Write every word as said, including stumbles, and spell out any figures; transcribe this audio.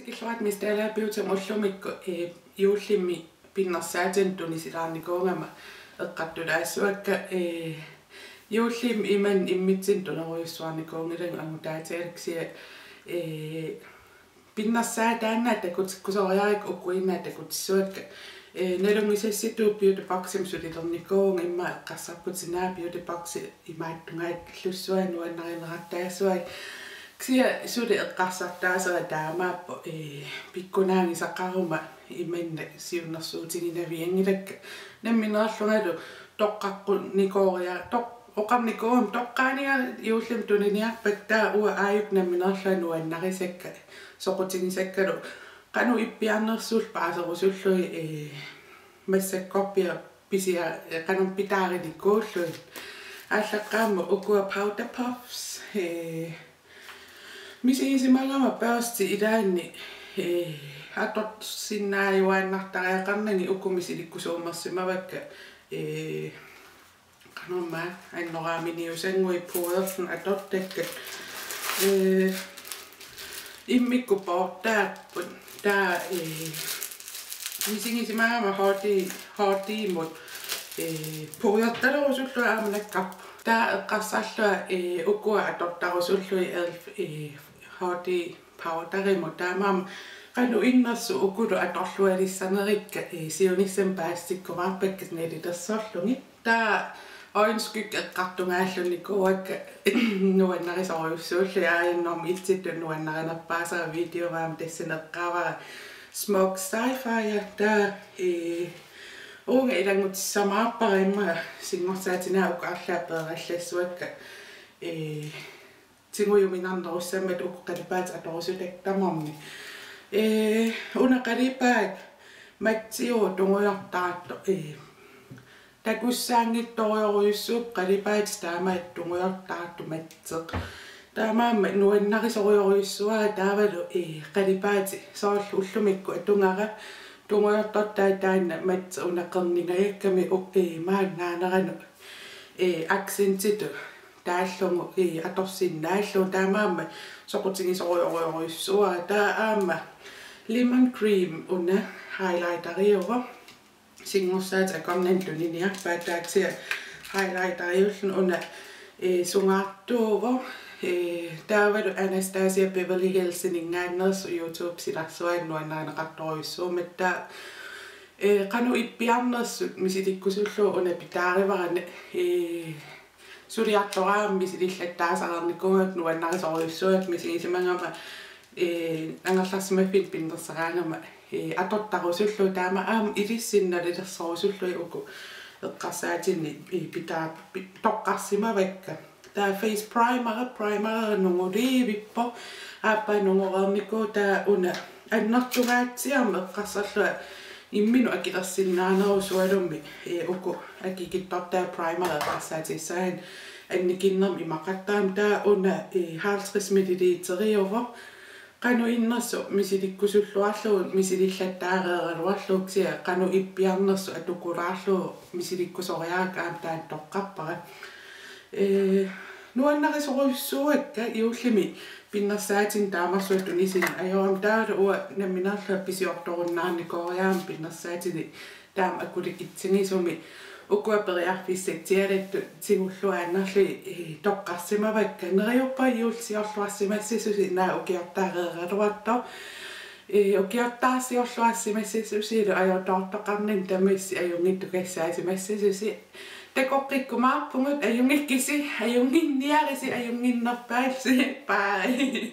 Tikilluaritsi Miss Dalager Beautymut ullumikkut, ee, juullimi pinnersaatinik tunisilaarnikuugama eqqartulaassavakka, ee, juullimi imannak immitsinnut tunerujussuarnikuunngilagut angutaatigalugit, kisianni, ee, pinnersaataannaat takutikkusoriarakku ukuinnaat takutissavakka. Ee, nalunngisassitut Beauty Boximi sulilernikuuvunga, immaqa eqqarsarputit una Beauty Boxi imaattungaat illussuai nuannarineqartaassuai. Kisianni suli eqqarsartaasera taamaappoq, ee, pikkunaanngisaqaruma imannak siunnersuutiginavianngilakka. Nammineerlungalu toqqaqqunnikooriar-, toq-, oqarnikuugama toqqaaniga juullimi tuniniarpakka, taava uanga aajuku nammineerlunga nuannarisakka, soqutigisakkalu qanoq ippiarnersullu paaserusullugit, ee, massakkorpiaq pisia-, ee, qanoq pitaarinikuullugit. Aallaqqaammut ukua powder puffs, ee, misigisimagama børsti ilaanni, ee, atorsinnaajuaannartariaqarnagit uku misilikkusuummersimavakka, ee, qanormaa annoraaminiusannguit puddersinut atortakkat. Ee, immikkut poortaapput. Taava, ee, misigisimagama H D, H D-mut, ee, puddertalerusullunga aamma nakkarpoq. Taava eqqarsarlunga, ee, ukua atortarusullugit elf, ee, H D powderimut, taamaammat qanoq innersut ukulu atorlualissanerikka, ee, siunissami paasitikkumaarpakka nalilersorlugit. Taava øjenskygge eqqartugaallunikuuakka nuannarisorujussuullugit, aajannermut illuttut nuannarinerpaasara videomi aamma tassani eqqaavara Smoke Sapphire. Taava, ee, uunga ilanngutissamaarpara, immaqa singorsaatinagu uku arlaat peerallassavakka, ee, tigujuminarnerussammat uku qalipaatit atorusutakka tamarmik. Ee, una qalipaat matsiuvoq tungujortaartoq, ee, takussaanngitsorujorujussuupput qalipaatit taamaattut tungujortaartut matsit. Taamaammat nuannarisorujorujussuuara taavalu, ee, qalipaatit soorlu ullumikkut atugara tungujortortai taanna matsi una qerningajakkami u-, ee, maannaaneranut, ee, accentitut taallugu, ee, atorsinnaallugu, taamaammat soqutigisorujorujorujussuuara. Taava aamma Lemon Cream una highlighteriuvoq. Singorsaatit akornanni tuniniarpaat, taava kisianni highlighteriulluni una, ee, sungaartuuvoq. Ee, taavalu Anastasia Beverly Hillsininngaanneersoq YouTube silarsuaani nuannarineqartorujussuummat. Taava, ee, qanoq ippiarnersut misilikkusullugu una pitaarivara, ee, suliartoraangama misilillattaasarnikuugakku nuannarisorujussuuakka, misigisimagama, ee, angerlarsimaffinnik pinnersaraangama, ee, atortarusullugu, taama aamma ilissinnut nalilersorusullugit uku eqqarsaatinik, ee, pitaa-, pi-, toqqarsimavakka. Taava face primer, primer nunguliivippoq, aappaa nungoreernikuuvoq, taava una annertungaatsiarmat eqqarsarlunga imminut akilersinnaaneruvoq, sualummik, ee, uku akikitsortaat primerit eqqarsaatigissagaanni annikinnermik imaqartarami. Taava una, ee, halvtreds milliliteriuvoq. Qanoq innersut misilikkusulluarlugu misilillattaareeraluarlugu, kisianni qanoq ippiarnersut atukulaarlugu misilikkusoriarakku aamma taanna toqqarpara. Ee, nuannarisorujussuuakka juullimi pinnersaatinik taamarsuaq tunisineq ajorami, taavalu uanga nammineerlunga pisiortorunnaarnikooriarama pinnersaatinik taama akulikitsigisumik. Ukua periarfissatsialattut tigulluaannarlugit, ee, toqqarsimavakka. Neriuppunga juullisiorluarsimassasusi, naak ukiortaareeraluartoq. Ee, ukiortaarsiorluarsimassasusilu ajoraluartoqarnani tamassi ajunngitsukasaasimassasusi. Takoqqikkumaarpugut, ajunngikkisi, ajunnginniarisi, ajunnginnerpaasi. Bye.